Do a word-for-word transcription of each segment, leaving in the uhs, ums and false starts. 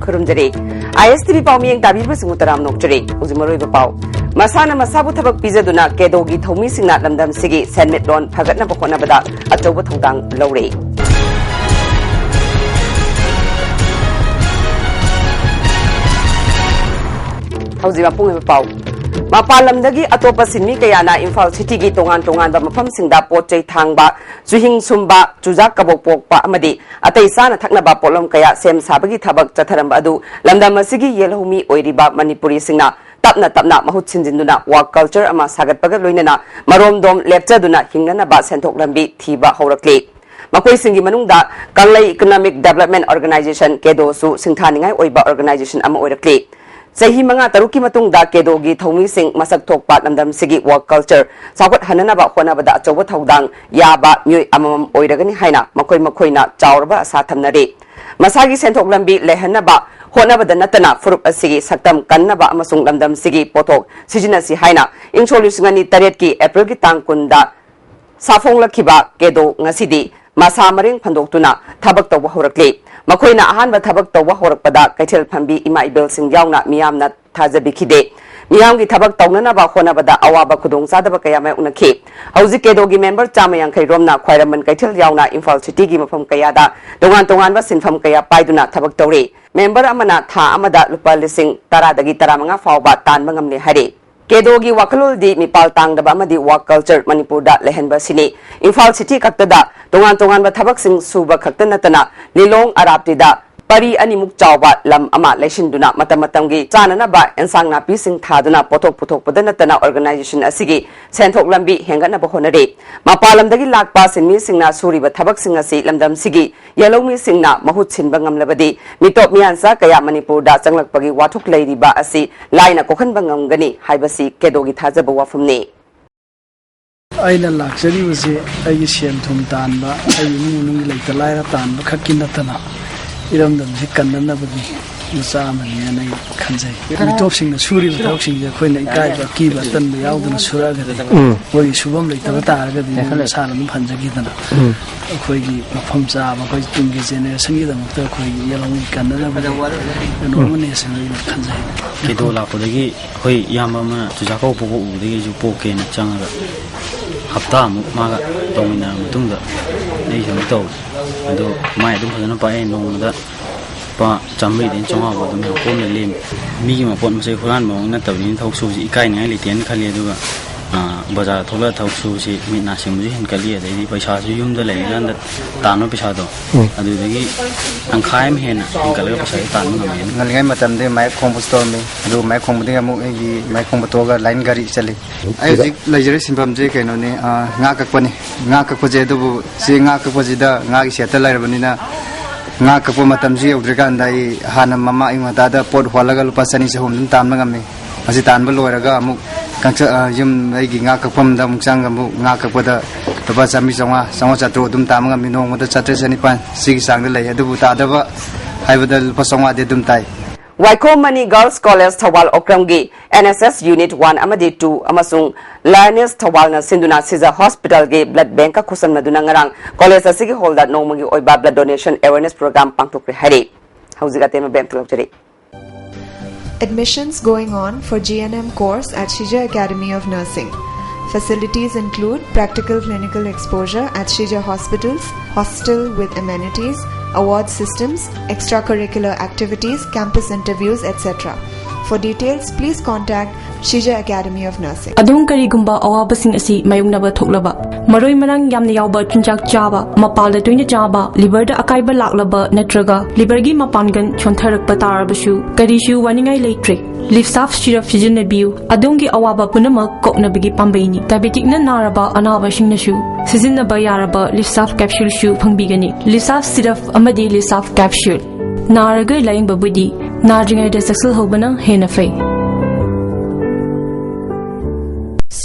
ꯈꯨꯔꯨꯝꯖꯔꯤ꯫ ꯑꯥꯏ ꯑꯦꯁ T V ꯄꯥꯎ ꯃꯤꯠꯌꯦꯡ ꯇꯥꯕꯤꯔꯤꯕꯁꯤꯡꯕꯨ ꯇꯔꯥꯝꯅ ꯑꯣꯛꯆꯔꯤ꯫ ꯍꯧꯖꯤꯛ ꯃꯔꯨꯑꯣꯏꯕ ꯄꯥꯎ꯫ ꯃꯁꯥꯅ ꯃꯁꯥꯕꯨ ꯊꯕꯛ ꯄꯤꯖꯗꯨꯅ ꯀꯦꯗꯣꯒꯤ ꯊꯧꯃꯤꯁꯤꯡꯅ ꯂꯝꯗꯝꯁꯤꯒꯤ ꯁꯦꯟꯃꯤꯠꯂꯣꯟ ꯐꯒꯠꯅꯕ ꯍꯣꯠꯅꯕꯗ ꯑꯆꯧꯕ ꯊꯧꯗꯥꯡ ꯂꯧꯔꯦ꯫ ꯍꯧꯖꯤꯛ ꯃꯄꯨꯡ ꯑꯣꯏꯕ ꯄꯥꯎ꯫ ꯃꯄꯥꯟ ꯂꯝꯗꯒꯤ ꯑꯇꯣꯞꯄ ꯁꯤꯟꯃꯤ ꯀꯌꯥꯅ ꯏꯝꯐꯥꯜ ꯁꯤꯇꯤꯒꯤ ꯇꯣꯉꯥꯟ ꯇꯣꯉꯥꯟꯕ ꯃꯐꯝꯁꯤꯡꯗ ꯄꯣꯠ ꯆꯩ ꯊꯥꯡꯕ, ꯆꯨꯍꯤꯡ ꯁꯨꯝꯕ, ꯆꯨꯖꯥꯛ ꯀꯕꯣꯛ ꯄꯣꯛꯄ ꯑꯃꯗꯤ ꯑꯇꯩ ꯆꯥꯅ ꯊꯛꯅꯕ ꯄꯣꯠꯂꯝ ꯀꯌꯥ ꯁꯦꯝ ꯁꯥꯕꯒꯤ ꯊꯕꯛ ꯆꯠꯊꯔꯝꯕ ꯑꯗꯨ ꯂꯝꯗꯝ ꯑꯁꯤꯒꯤ ꯌꯦꯜꯍꯧꯃꯤ ꯑꯣꯏꯔꯤꯕ ꯃꯅꯤꯄꯨꯔꯤꯁꯤꯡꯅ ꯇꯞꯅ ꯇꯞꯅ ꯃꯍꯨꯠ ꯁꯤꯟꯖꯤꯟꯗꯨꯅ ꯋꯥꯛ ꯀꯜꯆꯔ ꯑꯃ ꯁꯥꯒꯠꯄꯒ ꯂꯣꯏꯅꯅ ꯃꯔꯣꯝꯗꯣꯝ ꯂꯦꯞꯆꯗꯨꯅ ꯍꯤꯡꯅꯅꯕ ꯁꯦꯟꯊꯣꯛ ꯂꯝꯕꯤ ꯊꯤꯕ ꯍꯧꯔꯛꯂꯤ꯫ ꯃꯈꯣꯏꯁꯤꯡꯒꯤ ꯃꯅꯨꯡꯗ ꯀꯪꯂꯩ ꯏꯀꯣꯅꯣꯃꯤꯛ ꯗꯦꯕꯂꯞꯃꯦꯟ ꯑꯣꯔꯒꯅꯥꯏꯖꯦꯁꯟ, ꯀꯦꯗꯣꯁꯨ ꯁꯤꯡꯊꯥꯅꯤꯡꯉꯥꯏ ꯑꯣꯏꯕ ꯑꯣꯔꯒꯅꯥꯏꯖꯦꯁꯟ ꯑꯃ ꯑꯣꯏꯔꯛꯂꯤ꯫ ꯆꯍꯤ ꯃꯉꯥ ꯇꯔꯨꯛꯀꯤ ꯃꯇꯨꯡꯗ ꯀꯦꯗꯣꯒꯤ ꯊꯧꯃꯤꯁꯤꯡ ꯃꯁꯛ ꯊꯣꯛꯄ ꯂꯝꯗꯝꯁꯤꯒꯤ ꯋꯥꯛ ꯀꯜꯆꯔ ꯆꯥꯎꯈꯠꯍꯟꯅꯅꯕ ꯍꯣꯠꯅꯕꯗ ꯑꯆꯧꯕ ꯊꯧꯗꯥꯡ ꯌꯥꯕ ꯃꯤꯑꯣꯏ ꯑꯃꯃꯝ ꯑꯣꯏꯔꯒꯅꯤ ꯍꯥꯏꯅ ꯃꯈꯣꯏ ꯃꯈꯣꯏꯅ ꯆꯥꯎꯔꯕ ꯑꯁꯥ ꯊꯝꯅꯔꯤ꯫ ꯃꯁꯥꯒꯤ ꯁꯦꯟꯊꯣꯛ ꯂꯝꯕꯤ ꯂꯩꯍꯟꯅꯕ ꯍꯣꯠꯅꯕꯗ ꯅꯠꯇꯅ ꯐꯨꯔꯨꯞ ꯑꯁꯤꯒꯤ ꯁꯛꯇꯝ ꯀꯟꯅꯕ ꯑꯃꯁꯨꯡ ꯂꯝꯗꯝꯁꯤꯒꯤ ꯄꯣꯠꯊꯣꯛ ꯁꯤꯖꯤꯟꯅꯁꯤ ꯍꯥꯏꯅ ꯏꯪꯁꯣꯛ ꯂꯤꯁꯤꯡ ꯑꯅꯤ ꯇꯔꯦꯠꯀꯤ ꯑꯦꯄ꯭ꯔꯤꯜꯒꯤ ꯇꯥꯡ ꯀꯨꯟꯗ ꯁꯥꯐꯣꯡꯂꯛꯈꯤꯕ ꯀꯦꯗꯣ ꯉꯁꯤꯗꯤ ꯃꯁꯥ ꯃꯔꯦꯡ ꯐꯟꯗꯣꯛꯇꯨꯅ ꯊꯕꯛ ꯇꯧꯕ ꯍꯧꯔꯛꯂꯤ꯫ ꯃꯈꯣꯏꯅ ꯑꯍꯥꯟꯕ ꯊꯕꯛ ꯇꯧꯕ ꯍꯧꯔꯛꯄꯗ ꯀꯩꯊꯦꯜ ꯐꯝꯕꯤ ꯏꯃꯥ ꯏꯕꯦꯜꯁꯤꯡ ꯌꯥꯎꯅ ꯃꯤꯌꯥꯝꯅ ꯊꯥꯖꯕꯤꯈꯤꯗꯦ꯫ ꯃꯤꯌꯥꯝꯒꯤ ꯊꯕꯛ ꯇꯧꯅꯅꯕ ꯍꯣꯠꯅꯕꯗ ꯑꯋꯥꯕ ꯈꯨꯗꯣꯡꯆꯥꯗꯕ ꯀꯌꯥ ꯃꯥꯌꯣꯛꯅꯈꯤ꯫ ꯍꯧꯖꯤꯛ ꯀꯦꯗꯣꯒꯤ ꯃꯦꯝꯕꯔ ꯆꯥꯝꯃ ꯌꯥꯡꯈꯩ ꯔꯣꯝꯅ ꯈ꯭ꯋꯥꯏꯔꯝꯕꯟ ꯀꯩꯊꯦꯜ ꯌꯥꯎꯅ ꯏꯝꯐꯥꯜ ꯁꯤꯇꯤꯒꯤ ꯃꯐꯝ ꯀꯌꯥꯗ ꯇꯣꯉꯥꯟ ꯇꯣꯉꯥꯟꯕ ꯁꯤꯟꯐꯝ ꯀꯌꯥ ꯄꯥꯏꯗꯨꯅ ꯊꯕꯛ ꯇꯧꯔꯤ꯫ ꯃꯦꯝꯕꯔ ꯑꯃꯅ ꯊꯥ ꯑꯃꯗ ꯂꯨꯄꯥ ꯂꯤꯁꯤꯡ ꯇꯔꯥꯗꯒꯤ ꯇꯔꯥꯃꯉꯥ ꯐꯥꯎꯕ ꯇꯥꯟꯕ ꯉꯝꯂꯦ ꯍꯥꯏꯔꯤ꯫ ꯀꯦꯗꯣꯒꯤ ꯋꯥꯈꯜꯂꯣꯟꯗꯤ ꯃꯤꯄꯥꯜ ꯇꯥꯡꯗꯕ ꯑꯃꯗꯤ ꯋꯥꯛ ꯀꯜꯆꯔ ꯃꯅꯤꯄꯨꯔꯗ ꯂꯩꯍꯟꯕ ꯑꯁꯤꯅꯤ꯫ ꯏꯝꯐꯥꯜ ꯁꯤꯇꯤ ꯈꯛꯇꯗ ꯇꯣꯉꯥꯟ ꯇꯣꯉꯥꯟꯕ ꯊꯕꯛꯁꯤꯡ ꯁꯨꯕ ꯈꯛꯇ ꯅꯠꯇꯅ ꯂꯤꯂꯣꯡ ꯑꯔꯥꯞꯇꯤꯗ ꯄꯔꯤ ꯑꯅꯤꯃꯨꯛ ꯆꯥꯎꯕ ꯂꯝ ꯑꯃ ꯂꯩꯁꯤꯟꯗꯨꯅ ꯃꯇꯝ ꯃꯇꯝꯒꯤ ꯆꯥꯅꯅꯕ ꯑꯦꯟꯁꯥꯡ ꯅꯥꯄꯤꯁꯤꯡ ꯊꯥꯗꯨꯅ ꯄꯣꯠꯊꯣꯛ ꯄꯨꯊꯣꯛꯄꯗ ꯅꯠꯇꯅ ꯑꯣꯔꯒꯅꯥꯏꯖꯦꯁꯟ ꯑꯁꯤꯒꯤ ꯁꯦꯟꯊꯣꯛ ꯂꯝꯕꯤ ꯍꯦꯟꯒꯠꯅꯕ ꯍꯣꯠꯅꯔꯤ꯫ ꯃꯄꯥꯟ ꯂꯝꯗꯒꯤ ꯂꯥꯛꯄ ꯁꯤꯟꯃꯤꯁꯤꯡꯅ ꯁꯨꯔꯤꯕ ꯊꯕꯛꯁꯤꯡ ꯑꯁꯤ ꯂꯝꯗꯝꯁꯤꯒꯤ ꯌꯦꯜꯍꯧꯃꯤꯁꯤꯡꯅ ꯃꯍꯨꯠ ꯁꯤꯟꯕ ꯉꯝꯂꯕꯗꯤ ꯃꯤꯇꯣꯞ ꯃꯤꯌꯥꯟꯆꯥ ꯀꯌꯥ ꯃꯅꯤꯄꯨꯔꯗ ꯆꯪꯂꯛꯄꯒꯤ ꯋꯥꯊꯣꯛ ꯂꯩꯔꯤꯕ ꯑꯁꯤ ꯂꯥꯏꯅ ꯀꯣꯛꯍꯟꯕ ꯉꯝꯒꯅꯤ ꯍꯥꯏꯕꯁꯤ ꯀꯦꯗꯣꯒꯤ ꯊꯥꯖꯕ ꯋꯥꯐꯝꯅꯤ꯫ ꯑꯩꯅ ꯂꯥꯛꯆꯔꯤꯕꯁꯤ ꯑꯩꯒꯤ ꯁꯦꯟ ꯊꯨꯝ ꯇꯥꯟꯕ, ꯑꯩꯒꯤ ꯏꯃꯨꯡ ꯃꯅꯨꯡꯒꯤ ꯂꯩꯇ ꯂꯥꯏꯔ ꯇꯥꯟꯕ ꯈꯛꯀꯤ ꯅꯠꯇꯅ ꯏꯔꯝꯗꯝꯁꯤ ꯀꯟꯅꯅꯕꯒꯤ ꯃꯆꯥ ꯑꯃꯅꯦꯅ ꯑꯩ ꯈꯟꯖꯩ꯫ ꯃꯤꯇꯣꯞꯁꯤꯡꯅ ꯁꯨꯔꯤꯕ ꯊꯕꯛꯁꯤꯡꯁꯦ ꯑꯩꯈꯣꯏꯅ ꯏꯀꯥꯏꯕ, ꯑꯀꯤꯕ, ꯑꯇꯟꯕ ꯌꯥꯎꯗꯅ ꯁꯨꯔꯛꯑꯒꯗꯤ, ꯎꯝ꯫ ꯑꯩꯈꯣꯏꯒꯤ ꯁꯨꯐꯝ ꯂꯩꯇꯕ ꯇꯥꯔꯒꯗꯤ ꯃꯣꯏ ꯃꯁꯥꯅ ꯑꯗꯨꯝ ꯐꯟꯖꯈꯤꯗꯅ, ꯎꯝ꯫ ꯑꯩꯈꯣꯏꯒꯤ ꯃꯐꯝ ꯆꯥꯕ, ꯑꯩꯈꯣꯏ ꯇꯨꯡꯒꯤ ꯖꯦꯅꯦꯔꯦꯁꯟꯒꯤꯗꯃꯛꯇ ꯑꯩꯈꯣꯏ ꯌꯦꯜꯍꯧꯉꯤ ꯀꯟꯅꯅꯕꯒꯤ ꯀꯩꯅꯣ ꯑꯃꯅꯦ ꯁꯤꯅ ꯑꯩꯅ ꯈꯟꯖꯩ꯫ ꯀꯦꯗꯣ ꯂꯥꯛꯄꯗꯒꯤ ꯑꯩꯈꯣꯏ ꯏꯌꯥꯝꯕ ꯑꯃꯅ ꯆꯨꯖꯥꯛ ꯀꯧꯕ ꯄꯣꯛꯄ ꯎꯕꯗꯒꯤ ꯑꯩꯁꯨ ꯄꯣꯛꯀꯦꯅ ꯆꯪꯉꯒ ꯍꯞꯇꯥꯃꯨꯛ ꯃꯥꯒ ꯇꯧꯃꯤꯟꯅꯔ ꯃꯇꯨꯡꯗ ꯑꯩꯁꯨ ꯑꯃꯨꯛ ꯇꯧꯋꯦ꯫ ꯑꯗꯣ ꯃꯥꯏ ꯑꯗꯨꯝ ꯐꯖꯅ ꯄꯥꯛꯑꯦ꯫ ꯅꯣꯡꯃꯗ ꯂꯨꯄꯥ ꯆꯥꯃꯔꯤꯗꯩꯅ ꯆꯥꯝꯃꯉꯥ ꯐꯥꯎ ꯑꯗꯨꯝ ꯌꯥꯝ ꯀꯣꯝꯅ ꯂꯦꯝꯃꯤ꯫ ꯃꯤꯒꯤ ꯃꯄꯣꯠ ꯃꯆꯩ ꯍꯨꯔꯥꯟꯕꯃꯛ ꯅꯠꯇꯕꯅꯤꯅ ꯊꯕꯛ ꯁꯨꯕꯁꯤ ꯏꯀꯥꯏꯅꯤꯡꯉꯥꯏ ꯂꯩꯇꯦꯅ ꯈꯜꯂꯤ꯫ ꯑꯗꯨꯒ, ꯑ, ꯕꯖꯥꯔ ꯊꯣꯛꯂꯒ ꯊꯕꯛ ꯁꯨꯕꯁꯤ ꯃꯤꯠ ꯅꯥ ꯁꯤꯡꯕꯁꯨ ꯍꯦꯟꯀꯠꯂꯤ꯫ ꯑꯗꯩꯗꯤ ꯄꯩꯁꯥꯁꯨ ꯌꯨꯝꯗ ꯂꯩꯔꯤꯀꯥꯟꯗ ꯇꯥꯟꯕ ꯄꯩꯁꯥꯗꯣ, ꯎꯝ꯫ ꯑꯗꯨꯗꯒꯤ ꯇꯪꯈꯥꯏ ꯑꯃ ꯍꯦꯟꯅ ꯍꯦꯟꯀꯠꯂꯒ ꯄꯩꯁꯥꯁꯨ ꯇꯥꯟꯕ ꯉꯝꯃꯦꯅ꯫ ꯉꯜꯂꯤꯉꯩ ꯃꯇꯝꯗ ꯃꯥꯏꯛ ꯈꯣꯡꯕꯁꯨ ꯇꯧꯔꯝꯃꯤ꯫ ꯑꯗꯨ ꯃꯥꯏꯛ ꯈꯣꯡꯕꯗꯒꯤ ꯑꯃꯨꯛ ꯑꯩꯒꯤ ꯃꯥꯏꯛ ꯈꯣꯡꯕ ꯇꯣꯛꯑꯒ ꯂꯥꯏꯟ ꯒꯥꯔꯤ ꯆꯠꯂꯤ꯫ ꯑꯩ ꯍꯧꯖꯤꯛ ꯂꯩꯖꯔꯤ ꯁꯤꯟꯐꯝꯁꯦ ꯀꯩꯅꯣꯅꯤ, ꯑ, ꯉꯥ ꯀꯛꯄꯅꯤ꯫ ꯉꯥ ꯀꯛꯄꯁꯦ, ꯑꯗꯨꯕꯨ ꯁꯤ ꯉꯥ ꯀꯛꯄꯁꯤꯗ ꯉꯥꯒꯤ ꯁꯦꯠꯇ ꯂꯩꯔꯕꯅꯤꯅ ꯉꯥ ꯀꯛꯄ ꯃꯇꯝꯁꯤ ꯌꯧꯗ꯭ꯔꯤꯀꯥꯟꯗ ꯑꯩ ꯍꯥꯟꯅ ꯃꯃꯥ ꯑꯌꯨꯛ ꯉꯟꯇꯥꯗ ꯄꯣꯠ ꯍꯣꯜꯂꯒ ꯂꯨꯄꯥ ꯆꯅꯤ ꯆꯍꯨꯝ ꯑꯗꯨꯝ ꯇꯥꯟꯕ ꯉꯝꯃꯤ꯫ ꯃꯁꯤ ꯇꯥꯟꯕ ꯂꯣꯏꯔꯒ ꯑꯃꯨꯛ ꯀꯛꯆ-, ꯑ, ꯌꯨꯝ ꯑꯩꯒꯤ ꯉꯥ ꯀꯛꯐꯝꯗ ꯑꯃꯨꯛ ꯆꯪꯉꯒ ꯑꯃꯨꯛ ꯉꯥ ꯀꯛꯄꯗ ꯂꯨꯄꯥ ꯆꯥꯝꯃꯔꯤ ꯆꯥꯝꯃꯉꯥ, ꯆꯥꯝꯃꯉꯥ ꯆꯥꯇ꯭ꯔꯨꯛ ꯑꯗꯨꯝ ꯇꯥꯟꯕ ꯉꯝꯃꯤ꯫ ꯅꯣꯡꯃꯗ ꯆꯥꯇ꯭ꯔꯦꯠ ꯆꯅꯤꯄꯥꯟ ꯁꯤꯒꯤ ꯆꯥꯡꯗ ꯂꯩ꯫ ꯑꯗꯨꯕꯨ ꯇꯥꯗꯕ ꯍꯥꯏꯕꯗ ꯂꯨꯄꯥ ꯆꯥꯝꯃꯉꯥꯗꯤ ꯑꯗꯨꯝ ꯇꯥꯏ꯫ ꯋꯥꯏꯈꯣꯝ ꯃꯅꯤ ꯒꯔꯜꯁ ꯀꯣꯂꯦꯖ ꯊꯧꯕꯥꯜ ꯑꯣꯀ꯭ꯔꯝꯒꯤ N S S unit one ꯑꯃꯗꯤ ꯇꯨ ꯑꯃꯁꯨꯡ ꯂꯥꯏꯑꯣꯅꯦꯁ ꯊꯧꯕꯥꯜꯅ ꯁꯤꯟꯗꯨꯅ ꯁꯤꯖ ꯍꯣꯁꯄꯤꯇꯥꯜꯒꯤ ꯕ꯭ꯂꯗ ꯕꯦꯡꯀ ꯈꯨꯠꯁꯝꯅꯗꯨꯅ ꯉꯔꯥꯡ ꯀꯣꯂꯦꯖ ꯑꯁꯤꯒꯤ ꯍꯣꯜꯗ ꯅꯣꯡꯃꯒꯤ ꯑꯣꯏꯕ ꯕ꯭ꯂꯗ ꯗꯣꯅꯦꯁꯟ ꯑꯦꯋꯦꯔꯅꯦꯁ ꯄ꯭ꯔꯣꯒ꯭ꯔꯥꯝ ꯄꯥꯡꯊꯣꯛꯈ꯭ꯔꯦ ꯍꯥꯏꯔꯤ꯫ ꯍꯧꯖꯤꯛ ꯑꯇꯦꯟꯕ ꯕꯦꯝꯇ ꯂꯧꯖꯔꯤ꯫ Admissions going on for G N M course at Shija Academy of Nursing. Facilities include practical clinical exposure at Shija hospitals, hostel with amenities, award systems, extracurricular activities, campus interviews, et cetera. For details, please contact Shija Academy of Nursing. ꯑꯗꯣꯝ ꯀꯔꯤꯒꯨꯝꯕ ꯑꯋꯥꯕꯁꯤꯡ ꯑꯁꯤ ꯃꯥꯌꯣꯛꯅꯕ ꯊꯣꯛꯂꯕ, ꯃꯔꯣꯏ ꯃꯔꯥꯡ ꯌꯥꯝꯅ ꯌꯥꯎꯕ ꯆꯤꯟꯖꯥꯛ ꯆꯥꯕ, ꯃꯄꯥꯜꯗ ꯇꯣꯏꯅ ꯆꯥꯕ, ꯂꯤꯚꯔꯗ ꯑꯀꯥꯏꯕ ꯂꯥꯛꯂꯕ ꯅꯠꯇ꯭ꯔꯒ ꯂꯤꯚꯔꯒꯤ ꯃꯄꯥꯡꯒꯜ ꯁꯣꯟꯊꯔꯛꯄ ꯇꯥꯔꯕꯁꯨ, ꯀꯔꯤꯁꯨ ꯋꯥꯅꯤꯡꯉꯥꯏ ꯂꯩꯇ꯭ꯔꯦ꯫ ꯂꯤꯞꯁꯥꯐ ꯁꯤꯔꯞ ꯁꯤꯖꯤꯟꯅꯕꯤꯌꯨ꯫ ꯑꯗꯣꯝꯒꯤ ꯑꯋꯥꯕ ꯄꯨꯝꯅꯃꯛ ꯀꯣꯛꯅꯕꯒꯤ ꯄꯥꯝꯕꯩꯅꯤ꯫ ꯗꯥꯏꯕꯦꯇꯤꯛꯅ ꯅꯥꯔꯕ ꯑꯅꯥꯕꯁꯤꯡꯅꯁꯨ ꯁꯤꯖꯤꯟꯅꯕ ꯌꯥꯔꯕ ꯂꯤꯞꯁꯥꯐ ꯀꯦꯞꯁꯨꯜꯁꯨ ꯐꯪꯕꯤꯒꯅꯤ꯫ ꯂꯤꯞꯁꯥꯐ ꯁꯤꯔꯞ ꯑꯃꯗꯤ ꯂꯤꯞꯁꯥꯐ ꯀꯦꯞꯁꯨꯜ꯫ ꯅꯥꯔꯒ ꯂꯥꯌꯦꯡꯕꯕꯨꯗꯤ ꯅꯥꯗ꯭ꯔꯤꯉꯩꯗ ꯆꯦꯛꯁꯤꯜꯍꯧꯕꯅ ꯍꯦꯟꯅ ꯐꯩ꯫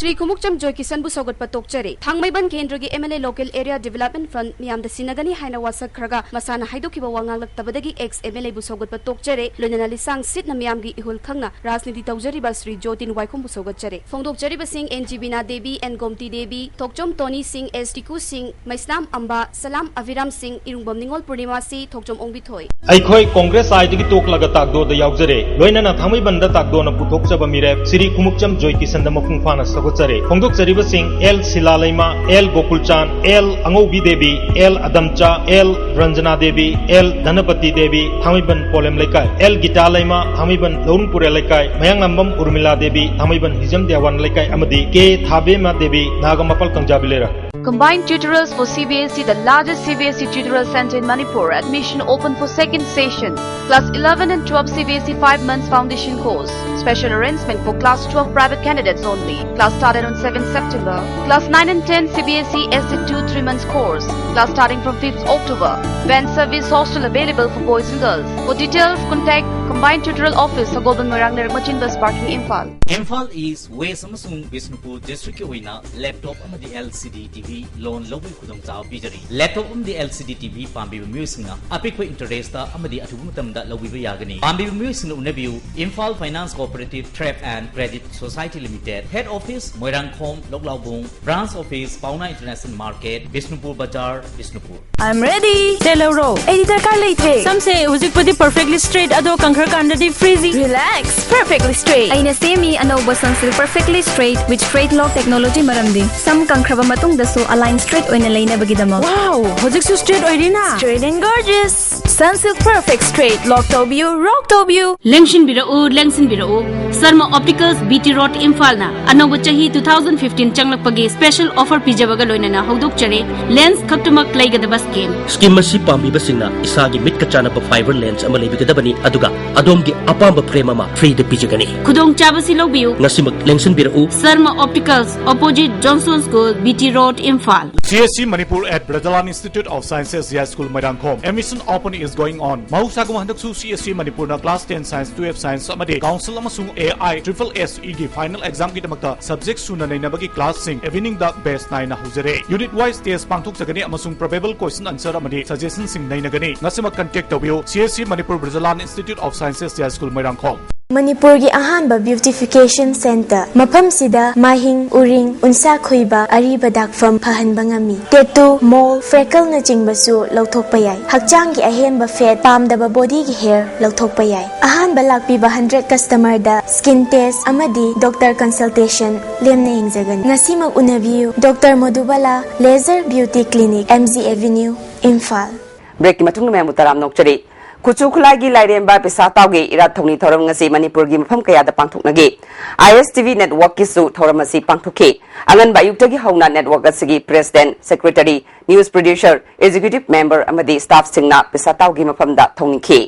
ꯁ꯭ꯔꯤ ꯈꯨꯃꯨꯛꯆꯝ ꯖꯣꯏ ꯀꯤꯁꯟꯕꯨ ꯁꯧꯒꯠꯄ ꯇꯣꯛꯆꯔꯦ꯫ ꯊꯥꯡꯃꯩꯕꯟ ꯀꯦꯟꯗ꯭ꯔꯒꯤ M L A Local Area Development Fund ꯃꯤꯌꯥꯝꯗ ꯁꯤꯟꯅꯒꯅꯤ ꯍꯥꯏꯅ ꯋꯥꯁꯛꯈ꯭ꯔꯒ ꯃꯁꯥꯅ ꯍꯥꯏꯗꯣꯛꯈꯤꯕ ꯋꯥ ꯉꯥꯡꯂꯛꯇꯕꯗꯒꯤ ex M L A ꯕꯨ ꯁꯧꯒꯠꯄ ꯇꯣꯛꯆꯔꯦ꯫ ꯂꯣꯏꯅꯅ ꯂꯤꯁꯥꯡ ꯁꯤꯠꯅ ꯃꯤꯌꯥꯝꯒꯤ ꯏꯍꯨꯜ ꯈꯪꯅ ꯔꯥꯖꯅꯤꯇꯤ ꯇꯧꯖꯔꯤꯕ ꯁ꯭ꯔꯤ ꯖꯣꯇꯤꯟ ꯋꯥꯏꯈꯨꯝꯕꯨ ꯁꯧꯒꯠꯆꯔꯦ꯫ ꯐꯣꯡꯗꯣꯛꯆꯔꯤꯕꯁꯤꯡ ꯑꯦꯟ ꯖꯤꯕꯤꯅꯥ ꯗꯦꯕꯤ, ꯑꯦꯟ ꯒꯣꯝꯇꯤ ꯗꯦꯕꯤ, ꯊꯣꯛꯆꯣꯝ ꯇꯣꯅꯤ ꯁꯤꯡ, ꯑꯦꯁ ꯇꯤꯀꯨ ꯁꯤꯡ, ꯃꯩꯁꯅꯥꯝ ꯑꯝꯕ, ꯁꯂꯥꯝ ꯑꯚꯤꯔꯥꯝ ꯁꯤꯡ, ꯏꯔꯨꯡꯕꯝ ꯅꯤꯉꯣꯜ ꯄꯨꯔꯅꯤꯃꯥꯁꯤ, ꯊꯣꯛꯆꯣꯝ ꯑꯣꯡꯕꯤꯊꯣꯏ꯫ ꯑꯩꯈꯣꯏ ꯀꯣꯡꯒ꯭ꯔꯦꯁ ꯑꯥꯏꯗꯒꯤ ꯇꯣꯛꯂꯒ ꯇꯥꯛꯗꯣꯗ ꯌꯥꯎꯖꯔꯦ꯫ ꯂꯣꯏꯅꯅ ꯊꯥꯡꯃꯩꯕꯟꯗ ꯇꯥꯛꯗꯣꯅ ꯄꯨꯊꯣꯛꯆꯕ ꯃꯤꯔꯦꯞ ꯁ꯭ꯔꯤ ꯈꯨꯃꯨꯛꯆꯝ ꯖꯣꯏ ꯀꯤꯁꯟꯗ ꯃꯄꯨꯡ ꯐꯥꯅ ꯁꯧꯒꯠꯆꯔꯦ꯫ ꯐꯣꯡꯗꯣꯛꯆꯔꯤꯕꯁꯤꯡ L Shila Leima, L Gokulchan, L Angoubi Devi, L Adamcha, L Ranjana Devi, L Dhanapati Devi, Thangmeiband Polem Leikai, L guitar ꯂꯩꯃ, ꯊꯥꯡꯃꯩꯕꯟ ꯂꯧꯔꯨꯡ ꯄꯨꯔꯦꯜ ꯂꯩꯀꯥꯏ, ꯃꯌꯥꯡꯂꯥꯝꯕꯝ ꯎꯔꯃꯤꯂꯥ ꯗꯦꯕꯤ, ꯊꯥꯡꯃꯩꯕꯟ ꯍꯤꯖꯝ ꯗꯦꯋꯥꯟ ꯂꯩꯀꯥꯏ, ꯑꯃꯗꯤ ꯀꯦ ꯊꯥꯕꯦꯝꯃ Devi, Nagampal ꯀꯪꯖꯥ ꯕꯤꯂꯦꯔ꯫ Combined Tutorials for C B S E, the largest C B S E tutorial center in Manipur. Admission open for second session. Class eleven and twelve C B S E five months foundation course. Special arrangement for class twelve private candidates only. Class started on seventh September. Class nine and ten C B S E S two three months course. Class starting from fifth October. Van service hostel available for boys and girls. For details, contact Combined Tutorial Office, Sagolband Moirang, Lermachin Bus Parking, Imphal. Imphal East, West ꯑꯃꯁꯨꯡ ꯕꯤꯁꯅꯨꯄꯨꯔ ꯗꯤꯁꯇ꯭ꯔꯤꯛꯀꯤ ꯑꯣꯏꯅ laptop ꯑꯃꯗꯤ L C D T V loan ꯂꯧꯕꯒꯤ ꯈꯨꯗꯣꯡꯆꯥꯕ ꯄꯤꯖꯔꯤ꯫ Laptop ꯑꯃꯗꯤ L C D T V ꯄꯥꯝꯕꯤꯕ ꯃꯤꯑꯣꯏꯁꯤꯡꯅ ꯑꯄꯤꯛꯄ ꯏꯟꯇꯔꯦꯁꯇ ꯑꯃꯗꯤ ꯑꯊꯨꯕ ꯃꯇꯝꯗ ꯂꯧꯕꯤꯕ ꯌꯥꯒꯅꯤ꯫ ꯄꯥꯝꯕꯤꯕ ꯃꯤꯑꯣꯏꯁꯤꯡꯅ ꯎꯅꯕꯤꯌꯨ, Imphal finance cooperative trade and credit society limited, head office Moirangkhom Loklaobung, branch office Paona international market, Bishnupur ꯕꯖꯥꯔ, ꯕꯤꯁꯅꯨꯄꯨꯔ꯫ I'm ready. ꯇꯦꯜꯍꯧꯔꯣ, ꯑꯩꯗꯤ ꯗꯔꯀꯥꯔ ꯂꯩꯇ꯭ꯔꯦ꯫ ꯁꯝꯁꯦ ꯍꯧꯖꯤꯛꯄꯨꯗꯤ perfectly straight, ꯑꯗꯣ ꯀꯪꯈ꯭ꯔꯀꯥꯟꯗꯗꯤ frizzy꯫ Relax, perfectly straight. ꯑꯩꯅ ꯁꯦꯝꯃꯤ ꯑꯅꯧꯕ Sunsilk Perfectly Straight with Straight Lock Technology, ꯃꯔꯝꯗꯤ ꯁꯝ ꯀꯪꯈ꯭ꯔꯕ ꯃꯇꯨꯡꯗꯁꯨ ꯑꯂꯥꯏꯟ ꯁ꯭ꯇ꯭ꯔꯦꯠ ꯑꯣꯏꯅ ꯂꯩꯅꯕꯒꯤꯗꯃꯛ꯫ Wow, ꯍꯧꯖꯤꯛꯁꯨ straight ꯑꯣꯏꯔꯤꯅ? Straight and gorgeous. Sunsilk Perfect Straight, lock ꯇꯧꯕꯤꯌꯨ, rock ꯇꯧꯕꯤꯌꯨ꯫ ꯂꯦꯡꯁꯤꯟꯕꯤꯔꯛꯎ, ꯂꯦꯡꯁꯤꯟꯕꯤꯔꯛꯎ꯫ ꯁꯔꯃ ꯑꯣꯞꯇꯤꯀꯜꯁ, ꯕꯤ ꯇꯤ ꯔꯣꯗ, ꯏꯝꯐꯥꯜꯅ ꯑꯅꯧꯕ ꯆꯍꯤ two thousand fifteen ꯆꯪꯂꯛꯄꯒꯤ special offer ꯄꯤꯖꯕꯒ ꯂꯣꯏꯅꯅ ꯍꯧꯗꯣꯛꯆꯔꯤ꯫ ꯂꯦꯟꯁ ꯈꯛꯇꯃꯛ ꯂꯩꯒꯗꯕ scheme꯫ Scheme ꯑꯁꯤ ꯄꯥꯝꯕꯤꯕꯁꯤꯡꯅ ꯏꯁꯥꯒꯤ ꯃꯤꯠꯀ ꯆꯥꯟꯅꯕ fiber lens ꯑꯃ ꯂꯩꯕꯤꯒꯗꯕꯅꯤ, ꯑꯗꯨꯒ ꯑꯗꯣꯝꯒꯤ ꯑꯄꯥꯝꯕ frame ꯑꯃ free ꯗ ꯄꯤꯖꯒꯅꯤ꯫ ꯈꯨꯗꯣꯡꯆꯥꯕꯁꯤ ꯂꯧꯕꯤꯌꯨ꯫ ꯉꯁꯤꯃꯛ ꯂꯦꯡꯁꯤꯟꯕꯤꯔꯛꯎ꯫ Sharma ꯑꯣꯞꯇꯤꯀꯜꯁ, opposite Johnson School, B T Road, Imphal. C S C Manipur at Brajalan Institute of Sciences, Zia School, Moirangkhom. Admission open is Going on. ꯃꯍꯧꯁꯥꯒꯨꯝ ꯍꯟꯗꯛꯁꯨ C S C Manipurꯅ class ten science, twelve science ꯑꯃꯗꯤ council ꯑꯃꯁꯨꯡ A I triple S E ꯒꯤ final examꯒꯤꯗꯃꯛꯇ subject ꯁꯨꯅ ꯅꯩꯅꯕꯒꯤ classꯁꯤꯡ eveningꯗ batch ꯅꯥꯏꯅ ꯍꯧꯖꯔꯦ꯫ Unit wise test ꯄꯥꯡꯊꯣꯛꯆꯒꯅꯤ ꯑꯃꯁꯨꯡ probable question answer ꯑꯃꯗꯤ suggestionꯁꯤꯡ ꯅꯩꯅꯒꯅꯤ꯫ ꯉꯁꯤꯃꯛ contact ꯇꯧꯕꯤꯌꯨ꯫ C S C Manipur Brajalan Institute of Sciences High School Moirangkhom. ꯃꯅꯤꯄꯨꯔꯒꯤ ꯑꯍꯥꯟꯕ beautification centre꯫ ꯃꯐꯝꯁꯤꯗ ꯃꯥꯏꯍꯤꯡ, ꯎꯔꯤꯡ, ꯎꯟꯁꯥ ꯈꯨꯏꯕ, ꯑꯔꯤꯕ ꯗꯥꯛꯐꯝ ꯐꯍꯟꯕ ꯉꯝꯃꯤ꯫ Tattoo, mole, freckleꯅꯆꯤꯡꯕꯁꯨ ꯂꯧꯊꯣꯛꯄ ꯌꯥꯏ꯫ ꯍꯛꯆꯥꯡꯒꯤ ꯑꯍꯦꯟꯕ fat, ꯄꯥꯝꯗꯕ bodyꯒꯤ hair ꯂꯧꯊꯣꯛꯄ ꯌꯥꯏ꯫ ꯑꯍꯥꯟꯕ ꯂꯥꯛꯄꯤꯕ hundred customerꯗ skin test ꯑꯃꯗꯤ doctor consultation ꯂꯦꯝꯅ ꯌꯦꯡꯖꯒꯅꯤ꯫ ꯉꯁꯤꯃꯛ ꯎꯅꯕꯤꯌꯨ꯫ Doctor ꯃꯣꯗꯨꯕꯥꯂꯥ, Laser Beauty Clinic, M G Avenue, Imphal. Breakꯀꯤ ꯃꯇꯨꯡꯗ ꯃꯌꯥꯝꯕꯨ ꯇꯔꯥꯝꯅ ꯑꯣꯛꯆꯔꯤ꯫ ꯈꯨꯠꯁꯨ ꯈꯨꯠꯂꯥꯏꯒꯤ ꯂꯥꯏꯔꯦꯝꯕ ꯄꯤꯁꯥ ꯇꯥꯎꯒꯤ ꯏꯔꯥꯠ ꯊꯧꯅꯤ ꯊꯧꯔꯝ ꯉꯁꯤ ꯃꯅꯤꯄꯨꯔꯒꯤ ꯃꯐꯝ ꯀꯌꯥꯗ ꯄꯥꯡꯊꯣꯛꯅꯈꯤ꯫ I S T V networkꯀꯤꯁꯨ ꯊꯧꯔꯝ ꯑꯁꯤ ꯄꯥꯡꯊꯣꯛꯈꯤ꯫ ꯑꯉꯟꯕ ꯑꯌꯨꯛꯇꯒꯤ ꯍꯧꯅ network ꯑꯁꯤꯒꯤ president, secretary, news producer, executive member ꯑꯃꯗꯤ staffꯁꯤꯡꯅ ꯄꯤꯁꯥ ꯇꯥꯎꯒꯤ ꯃꯐꯝꯗ ꯊꯧꯅꯤꯈꯤ꯫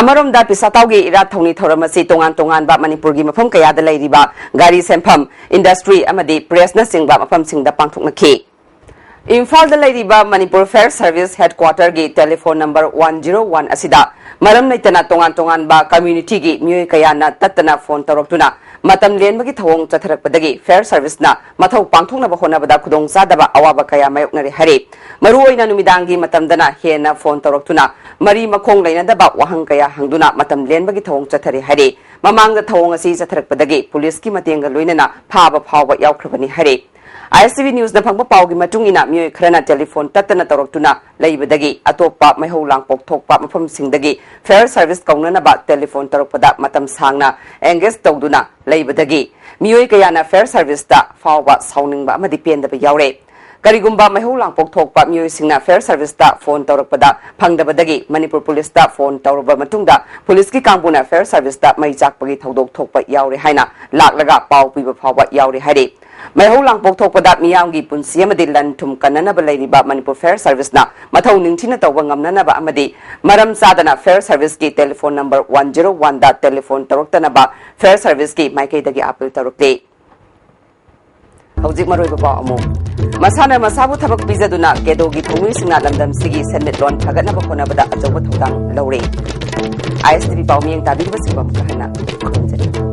ꯑꯃꯔꯣꯝꯗ, ꯄꯤꯁꯥ ꯇꯥꯎꯒꯤ ꯏꯔꯥꯠ ꯊꯧꯅꯤ ꯊꯧꯔꯝ ꯑꯁꯤ ꯇꯣꯉꯥꯟ ꯇꯣꯉꯥꯟꯕ ꯃꯅꯤꯄꯨꯔꯒꯤ ꯃꯐꯝ ꯀꯌꯥꯗ ꯂꯩꯔꯤꯕ ꯒꯥꯔꯤ ꯁꯦꯝꯐꯝ, industry ꯑꯃꯗꯤ pressꯅꯆꯤꯡꯕ ꯃꯐꯝꯁꯤꯡꯗ ꯄꯥꯡꯊꯣꯛꯅꯈꯤ꯫ ꯏꯝꯐꯥꯜꯗ ꯂꯩꯔꯤꯕ Manipur Fire Service headquarterꯒꯤ telephone number one zero one ꯑꯁꯤꯗ ꯃꯔꯝ ꯂꯩꯇꯅ ꯇꯣꯉꯥꯟ ꯇꯣꯉꯥꯟꯕ communityꯒꯤ ꯃꯤꯑꯣꯏ ꯀꯌꯥꯅ ꯇꯠꯇꯅ phone ꯇꯧꯔꯛꯇꯨꯅ ꯃꯇꯝ ꯂꯦꯟꯕꯒꯤ ꯊꯧꯑꯣꯡ ꯆꯠꯊꯔꯛꯄꯗꯒꯤ Fire Serviceꯅ ꯃꯊꯧ ꯄꯥꯡꯊꯣꯛꯅꯕ ꯍꯣꯠꯅꯕꯗ ꯈꯨꯗꯣꯡꯆꯥꯗꯕ ꯑꯋꯥꯕ ꯀꯌꯥ ꯃꯥꯌꯣꯛꯅꯔꯦ ꯍꯥꯏꯔꯤ꯫ ꯃꯔꯨꯑꯣꯏꯅ ꯅꯨꯃꯤꯗꯥꯡꯒꯤ ꯃꯇꯝꯗꯅ ꯍꯦꯟꯅ phone ꯇꯧꯔꯛꯇꯨꯅ ꯃꯔꯤ ꯃꯈꯣꯡ ꯂꯩꯅꯗꯕ ꯋꯥꯍꯪ ꯀꯌꯥ ꯍꯪꯗꯨꯅ ꯃꯇꯝ ꯂꯦꯟꯕꯒꯤ ꯊꯧꯑꯣꯡ ꯆꯠꯊꯔꯦ ꯍꯥꯏꯔꯤ꯫ ꯃꯃꯥꯡꯗ ꯊꯧꯑꯣꯡ ꯑꯁꯤ ꯆꯠꯊꯔꯛꯄꯗꯒꯤ ꯄꯨꯂꯤꯁꯀꯤ ꯃꯇꯦꯡꯒ ꯂꯣꯏꯅꯅ ꯐꯥꯕ ꯐꯥꯎꯕ ꯌꯥꯎꯈ꯭ꯔꯕꯅꯤ ꯍꯥꯏꯔꯤ꯫ I S T V newsꯅ ꯐꯪꯕ ꯄꯥꯎꯒꯤ ꯃꯇꯨꯡ ꯏꯟꯅ, ꯃꯤꯑꯣꯏ ꯈꯔꯅ telephone ꯇꯠꯇꯅ ꯇꯧꯔꯛꯇꯨꯅ ꯂꯩꯕꯗꯒꯤ, ꯑꯇꯣꯞꯄ ꯃꯩꯍꯧ ꯂꯥꯡꯄꯣꯛ ꯊꯣꯛꯄ ꯃꯐꯝꯁꯤꯡꯗꯒꯤ Fire Service ꯀꯧꯅꯅꯕ telephone ꯇꯧꯔꯛꯄꯗ ꯃꯇꯝ ꯁꯥꯡꯅ engage ꯇꯧꯗꯨꯅ ꯂꯩꯕꯗꯒꯤ, ꯃꯤꯑꯣꯏ ꯀꯌꯥꯅ Fire Serviceꯇ ꯐꯥꯎꯕ ꯁꯥꯎꯅꯤꯡꯕ ꯑꯃꯗꯤ ꯄꯦꯟꯗꯕ ꯌꯥꯎꯔꯦ꯫ ꯀꯔꯤꯒꯨꯝꯕ ꯃꯩꯍꯧ ꯂꯥꯡꯄꯣꯛ ꯊꯣꯛꯄ ꯃꯤꯑꯣꯏꯁꯤꯡꯅ fire serviceꯇ phone ꯇꯧꯔꯛꯄꯗ ꯐꯪꯗꯕꯗꯒꯤ ꯃꯅꯤꯄꯨꯔ policeꯇ phone ꯇꯧꯔꯕ ꯃꯇꯨꯡꯗ policeꯀꯤ ꯀꯥꯡꯕꯨꯅ fire serviceꯇ ꯃꯩ ꯆꯥꯛꯄꯒꯤ ꯊꯧꯗꯣꯛ ꯊꯣꯛꯄ ꯌꯥꯎꯔꯦ ꯍꯥꯏꯅ ꯂꯥꯛꯂꯒ ꯄꯥꯎ ꯄꯤꯕ ꯐꯥꯎꯕ ꯌꯥꯎꯔꯦ ꯍꯥꯏꯔꯤ꯫ ꯃꯩꯍꯧ ꯂꯥꯡꯄꯣꯛ ꯊꯣꯛꯄꯗ ꯃꯤꯌꯥꯝꯒꯤ ꯄꯨꯟꯁꯤ ꯑꯃꯗꯤ ꯂꯟ ꯊꯨꯝ ꯀꯟꯅꯅꯕ ꯂꯩꯔꯤꯕ ꯃꯅꯤꯄꯨꯔ fire serviceꯅ ꯃꯊꯧ ꯅꯤꯡꯊꯤꯅ ꯇꯧꯕ ꯉꯝꯅꯅꯕ ꯑꯃꯗꯤ ꯃꯔꯝ ꯆꯥꯗꯅ fire serviceꯀꯤ telephone number one zero oneꯗ telephone ꯇꯧꯔꯛꯇꯅꯕ fire serviceꯀꯤ ꯃꯥꯏꯀꯩꯗꯒꯤ appeal ꯇꯧꯔꯛꯂꯤ꯫ ꯍꯧꯖꯤꯛ ꯃꯔꯨꯑꯣꯏꯕ ꯄꯥꯎ ꯑꯃꯨꯛ꯫ ꯃꯁꯥꯅ ꯃꯁꯥꯕꯨ ꯊꯕꯛ ꯄꯤꯖꯗꯨꯅ ꯀꯦꯗꯣꯒꯤ ꯊꯧꯃꯤꯁꯤꯡꯅ ꯂꯝꯗꯝꯁꯤꯒꯤ ꯁꯦꯟꯃꯤꯠꯂꯣꯟ ꯐꯒꯠꯅꯕ ꯍꯣꯠꯅꯕꯗ ꯑꯆꯧꯕ ꯊꯧꯗꯥꯡ ꯂꯧꯔꯦ꯫ ISTV ꯄꯥꯎ ꯃꯤꯠꯌꯦꯡ ꯇꯥꯕꯤꯔꯤꯕꯁꯤꯡꯕꯨ ꯑꯃꯨꯛꯀ ꯍꯟꯅ ꯈꯨꯔꯨꯝꯖꯔꯤ꯫